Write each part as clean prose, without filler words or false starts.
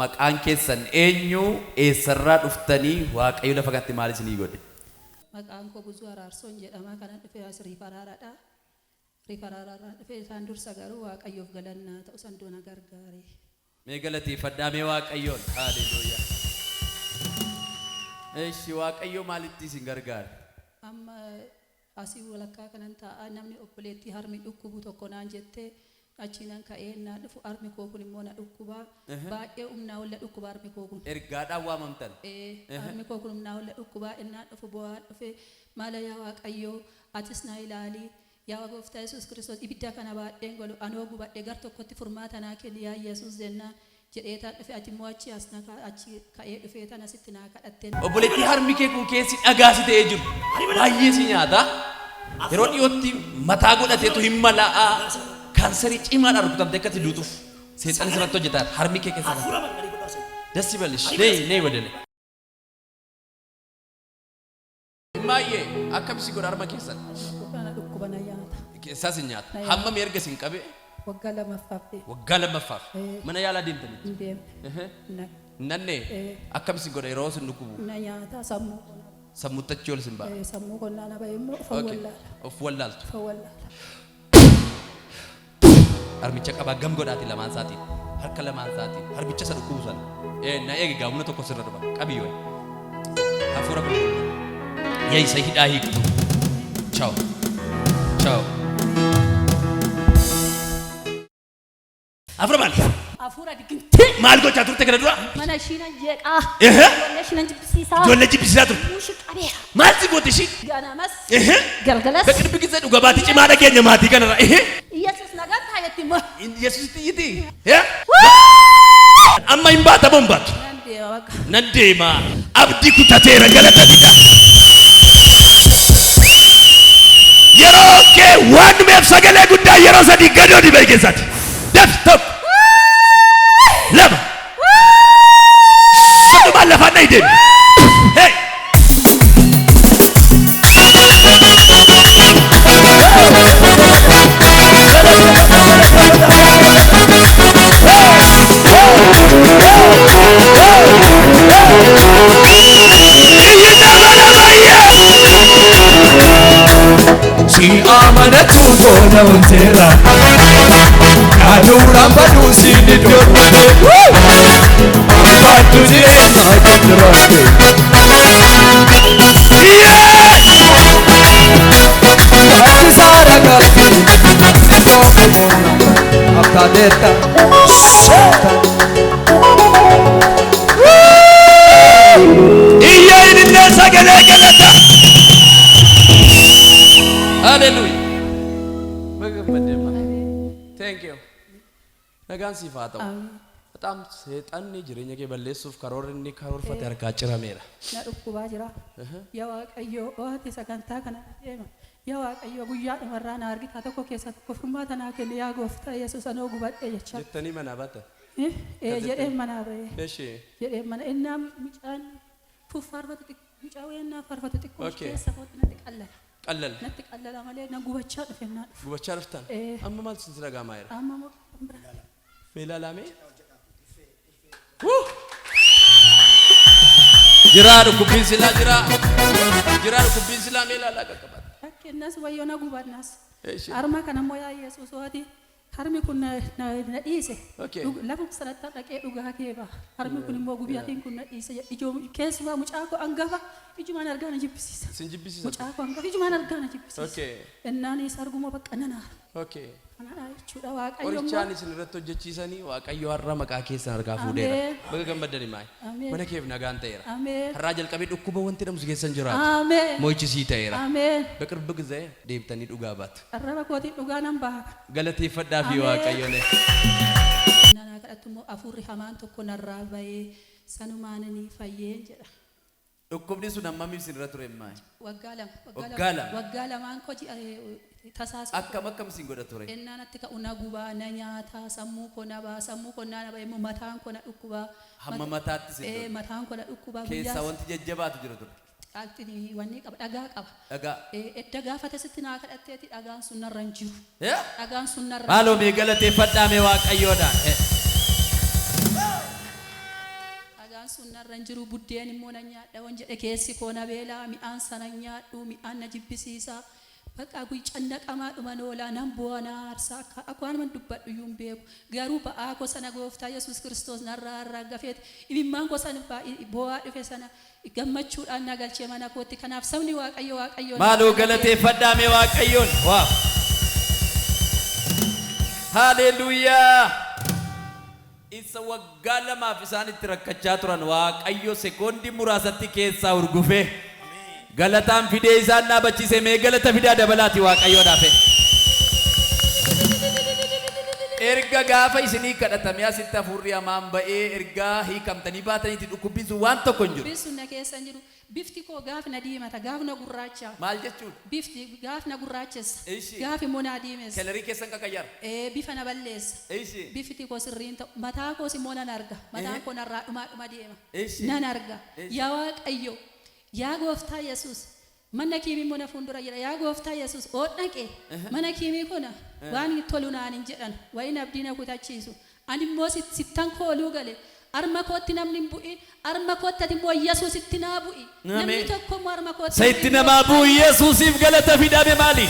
Maqaan keessan eenyu? Eessarraa dhuftanii? Waaqayyo lafa kanatti maal isinii godhe? Maqaan koo Buzuu Araarsoon jedhama. Kanan dhufe as Riifaraaraadha. Riifaraaraarraan dhufe isaan dursa garuu Waaqayyoof galannaa ta'u sandoo na gargaare. Mee galateeffadhaa mee Waaqayyoon. Haaleluuyaa. Eshi Waaqayyo maalitti isin gargaare? Amma asii walakkaa kanan taa'aa namni obboleettii harmi dhukkubu tokko naan jette achii nan ka'ee naan dhufu harmi koo kun immoo na dhukkuba. Baay'ee humnaa ol na dhukkuba harmi koo kun. Ergaadhaan waamamtan. Harmi koo kun humnaa ol na dhukkuba innaan dhufu bo'aa dhufe maala yaa Waaqayyoo atis na ilaali yaa gooftaa Yesuus Kiristoos ibidda kana baadheen golu anoo gubadhe gar tokkotti furmaata naa kenni yaa Yesuus jennaan jedheetaan dhufe ati immoo achi as na achi ka'ee dhufee tan asitti naa kadhatte. Obboleettii harmi kee kun keessi dhagaa si ta'ee jiru. Baay'ee si nyaata. Yeroo dhiyootti mataa godhateetu hin malaa'a. Kaansarii cimaadhaan rukutamtee akka ati duutuuf seexanni sirratti hojjetaa harmi kee keessa. Dassi balish. Nee nee wadale. Maayyee akkam si godha harma keessan? Kana dhukkuba na nyaata. Keessaa si nyaata. Hammam erga sin qabe? Waggaa lammaffaaf deema. Waggaa lammaffaaf. Mana yaalaa deemtanii? Hin deemne. Nannee akkam si godha yeroo sin dhukkubu? Na nyaata sammuu koo. Sammuutti achi ol sin ba'a. Sammuu koo na ba'e immoo of wallaala. Of wallaaltu. Of wallaala. Harmicha qabaa gam godhaati lamaan isaatiin. Harka lamaan isaatiin. Harmicha isa dhukkubu sana. Na eegi gaamuna tokko sirra dhufa. Qabi yoo. Hafuura qulqulluu. Yaa isa hidhaa hiiktu. Ciao. Ciao. Hafuura maali? Hafuura digimtii. Maal gochaa turte kana dura? Mana ishii nan jeeqaa. Ehe. Ijoollee ishii nan jibbisiisaa. Ijoollee jibbisiisaa turte. Muushii qabeera. Maal si goote ishii? Ganamas. Ehe. Galgalas. በቅርብ ጊዜ dhuga baatii cimaa dhageenya maatii kanarra. Ehe. Yesuus nagaan taayetti immoo. Yesuusitti iyyiti. Amma hin baata moo hin baatu? Nan deema bakka. Nan deema. Abdii kutateera galata fida. Yeroo kee waan dhumeef sagalee guddaa yeroo sadii gadi oli bahi keessaati. Daf tokko. Lama. Sadhumaan lafaan dhahi deemi. Hey! Iyyi nama nama iyye! Si amanatu goona wanteera Yaaduudhaan baduu si iddoo dhufte Baattu jireenyaa kan jiraatte Iyye! Gaaddisaa ragaatti iddoo kumoona Abtaateetta Iyya ilillee sagalee galata. Hallelujah. Baga gammaddeemma. Thank you. Nagaan siif haa ta'u. በጣም seexanni jireenya kee balleessuuf karoorri inni karoorfate harkaa cirameera. Na dhukkubaa jira. Yaa Waaqayyo waati sagantaa kana deema. Yaa Waaqayyo guyyaa dhumarraa na argitaa tokko keessaa tokko furmaata naa kenni yaa gooftaa Yesuus anoo gubadhe jecha. Jettanii manaa baatan. Ee jedheen manaa ba'ee. Eshi. Jedheen mana innaa mucaan fuffaarfatu mucaa wayannaa faarfatu xiqqoo Okay. keessa kootti natti qallala. Qallala. Natti qallala malee na gubachaa dhufe naa dhufe. Gubachaa dhuftan. Amma maal sin dhaga'amaa jira? Amma immoo kan biraa. Mee ilaalaa Jiraa dhukkubbiin silaa jiraa. Jiraa dhukkubbiin silaa mee ilaalaa qaqqabata. Rakkinnas wayyoo na gubannas. Eshi. Harma kana immoo yaa Yesuus waati harmi kun na na dhiise. Okay. Lafuma sanatti dhaqee dhugaa kee ba'a. Harmi kun immoo gubyaatiin kun na dhiise. Ijoo keessumaa mucaa koo angafa ijumaan argaa na jibbisiisa. Sin jibbisiisa. Mucaa koo angafa ijumaan argaa na jibbisiisa. Okay. Innaan isa arguma bakka nan aara. Okay. Kanadha jechuudha Waaqayyo immoo. Qorichaan isin irratti hojjechiisanii Waaqayyo har'a maqaa keessan harkaa fuudheera. Ameen. Baga gammaddani maay. Ameen. Mana keef nagaan ta'eera. Ameen. Har'aa jalqabee dhukkuba wanti jedhamu si keessa hin jiraatu. Ameen. Mo'ichi sii ta'eera. Ameen. በቅርብ ጊዜ deebitanii dhugaa baatu. Arraba kootiin dhugaa nan baha. Galateeffadhaa fi Ameen. Waaqayyoon. Nanaa kadhattu immoo hafuurri hamaan tokko narraa bahee sanumaananii fayyeen jedha. Dhukkubni sun hammamiif isin irra ture maay? Waggaa lama. Waggaa lama. Waggaa lamaan koo ji'a tasaasa. Akkam akkam isin godha ture? Ennaan natti ka'u na gubaa, na nyaata, sammuu koo na ba'a, sammuu koo na ba'e immoo mataan koo na dhukkubaa. Hamma mataatti isin godha. Mataan koo na dhukkubaa. Keessaa wanti jajjabaatu jira ture. Qaalxini wanni qaba dhagaa qaba. Dhagaa. Edda gaafate sitti naa kadhatteeti dhagaan sun narra hin jiru. Dhagaan sun narra. Maaloo mee galateeffadhaa mee Waaqayyoodhaan. Garaan sun narra hin jiru, buddeen immoo nan nyaadha wan jedhe keessi koo na beelaa, mi'aan sana hin nyaadhu, mi'aan na jibbisiisa. Bakka guy cannaqamaa dhuman oolaa, nan bu'aa, na aarsaa, akka akwanuman dubbadhu iyyuu hin beeku. Garuu ba'aa koo sana Gooftaa Yesuus Kiristoos narraa arraagafeet imimmaan koo sana boo'aa dhufe sana gammachuudhaan na galchee mana kootti. Kanaaf sabni Waaqayyo Waaqayyoon Maaloo galateeffadhaa mee Waaqayyoon. Waaw. Haleluuyaa. Isa waggaa 2f isaan itti rakkachaa turan Waaqayyo sekoondii muraasatti keessaa hurgufee galataan fidee isaan dhaabachiise. Mee galata fidaa dabalaati Waaqayyoodhaaf. Erga gaafa isinii kadhatamee asitti hafuurri hamaan ba'ee, erga hiikamtanii baataniiti dhukkubbiin sun waan tokko hin jiru. Dhukkubbiin sun na keessa hin jiru. Bifti koo gaaf na diimata, gaaf na gurraacha. Maal jechuudha? Bifti gaaf na gurraachessa. Ishi. Gaaf immoo na diimessa. Colorii keessan qaqayyara. Ee, bifa na balleessa. Ishi. Bifti koo sirriin ta'u. Mataa koos immoo nan arga. Mataan koo narraa dhumaa dhuma deema. Ishi. Nan arga. Ishi. Yaa Waaqayyo, yaa Gooftaa Yesuus, mana kiimii immoo na fuuldura jira. Yaa Gooftaa Yesuus, oon dhaqe mana kiimii kuna waan tolu naan hin jedhan. Wayin abdii na kutachiisu. Ani immoo sittan kooluu gale. Arma kootti namni hin bu'in. Arma kootti ati immoo Yesuusitti naa bu'i. Namni Ameen. tokko immoo arma kootti Isa itti namaa bu'u Yesuusiif galata fidame maali?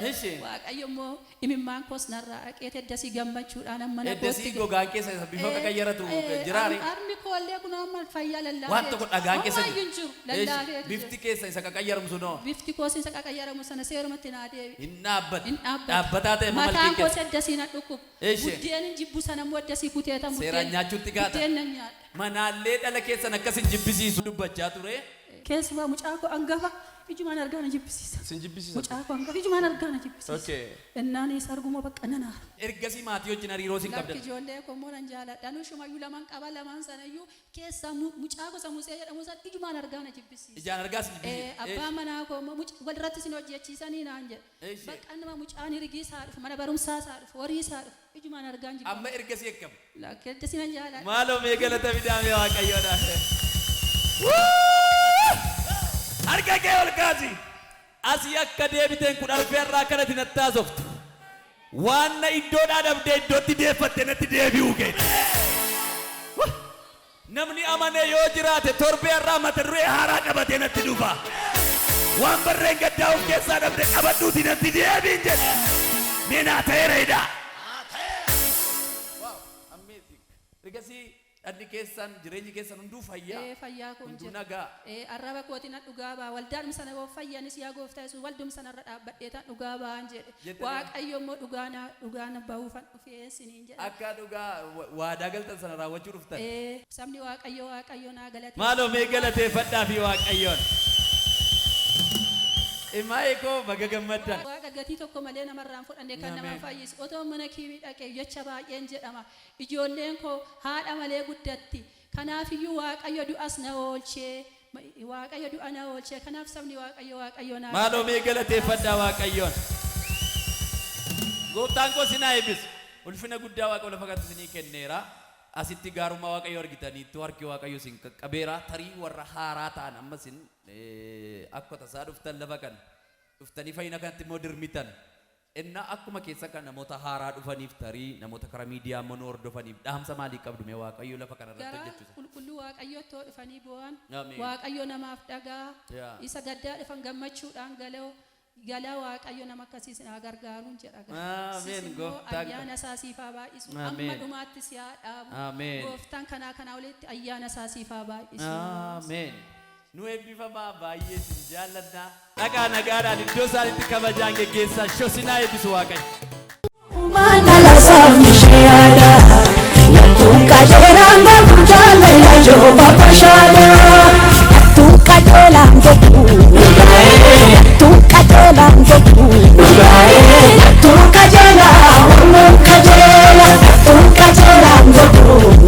Ishi. Waaqayyo immoo imimmaan koos narraa haqeet eddasii gammachuudhaan amma mana Eddasii kootti gogaan keessa isa bifa qaqayyaratu jiraari. Armi koollee kun amma fayyaa lallaafee Waan tokko dhagaan keessa jiru. Hin jiru. Lallaafee. Bifti keessa isa qaqayyaramu sunoo? Bifti koos isa qaqayyaramu sana seerumatti naa deebi. Hin dhaabbatu. Hin dhaabbatu. Dhaabbataa ta'e immoo Mataan malkiin koos keessa. eddasii na dhukkubu. Ishi. Buddeen jibbu sana immoo eddasii kuteetan. Seeraan nyaachuutti gaata. Buddeen nan nyaadha. Manaallee dhala keessan akkas hin jibbisiisu dubbachaa ture. Keessumaa mucaa koo hangafa ijumaan argaa na jibbisiisa. Sin jibbisiisa. Mucaa koo hangafa ijumaan argaa na jibbisiisa. Innaan isa arguma bakka nan aara. Ergasii maatii wajjin hariiroo sin Lakki, qabdan. ijoollee koo immoo nan jaaladha. Nu shumayyuu lamaan qaba, lamaan sanayyuu keessaa mucaa gosa Musee jedhamu san ijumaan argaa na jibbisiisa. Ijaan argaa sin jibbisiisa. Abbaan manaa koo immoo walirratti isin hojjechiisanii naan jedhe. Eeshi. Bakka nama mucaan hirigii isaa dhufu, mana barumsaa isaa dhufu, horii isaa dhufu, ijumaan argaan jibba. Amma ergasii akkam? Lakki, ergasii nan jaaladha. Maaloo mee galata fidaame Waaqayyoodhaaf. Harka kee ol kaasi. Asii akka deebiteen kun arfee irraa kanatti natti haasoftu. Waan na iddoodhaa dhabdee iddootti deeffatte natti deebi'uu keeti. Namni amane yoo jiraate torbee irraa mata duree haaraa qabatee natti dhufa. Waan barreen gaddaa of keessaa dhabde qabadhuuti natti deebiin jedhe. Mee naa ta'eera hidhaa. Wow, amazing. Ergasii dhalli keessan, jireenyi keessan hunduu fayyaa. Ee, fayyaa koon Hunduu jira. nagaa. Ee, arraba kootiin nan dhugaa ba'a. Waldaadhum sana yoo fayyanis, yaa Gooftaa Yesuus, waldum sanarra dhaabbadhee tan dhugaa ba'an jedhe. Jettanii? Waaqayyo immoo dhugaa na bahuufan dhufee siniin jedha. Akka dhugaa waadaa galtan sana raawwachuu dhuftan. Ee, sabni Waaqayyo Waaqayyo naa galate. Maaloo mee galateeffadhaa fi Waaqayyoon. Imaa'ee koo, baga gammaddan. Waaqa gatii tokko malee namarraan fudhanne kan nama Ameen. fayyisu. Otoo mana kiimii dhaqee jecha baay'een jedhama. Ijoolleen koo haadha malee guddatti. Kanaafiyyuu Waaqayyo du'as na oolchee. Waaqayyo du'a na oolchee. Kanaaf sabni Waaqayyo Waaqayyo naa Maaloo mee galateeffadhaa Waaqayyoon. Gooftaan koo sinaa eebbisu. Ulfina guddaa Waaqa lafa kanatti isinii kenneera. Asitti gaarummaa Waaqayyo argitaniittu, harki Waaqayyo isin qaqqabeera. Tarii warra haaraa ta'an amma isin akka tasaa dhuftan, lafa kana dhuftanii fayyina kanatti immoo dirmitan. Innaa akkuma keessa kan namoota haaraa dhufaniif, tarii namoota karaa miidiyaa immoo nu hordofaniif dhaamsa maalii qabdu mee Waaqayyo lafa kana irratti Garaa hojjechuusa? qulqulluu Waaqayyotti yoo dhufanii bu'an, Ameen. Waaqayyo namaaf dhagaa. Yaa. Isa gaddaa dhufan gammachuudhaan galoo galaa, Waaqayyo nama akkasii isin haa gargaaruun jedha. Ameen. Sis immoo Gooftaan ayyaana isaa siif haa baay'isu. Amma Ameen. dhumaatti si haa dhaabu. Ameen. Gooftaan kanaa kanaa olitti ayyaana isaa siif haa baay'isu. Ameen. Nu eebbifamaa, baay'ee isin jaalladha. Dhaqaa nagaadhaan, iddoo isaanitti kabajaan geggeessaa, shosinaa eebbisu Waaqayyo. Mana sabni isheedha. Yattuun qajeelaan garuu jaalala jooba bashaadha. Yattuun qajeelaan jedhu. Yattuun qajeelaan jedhu. Yattuun qajeelaa, Oromoon qajeela. Yattuun qajeelaan jedhu.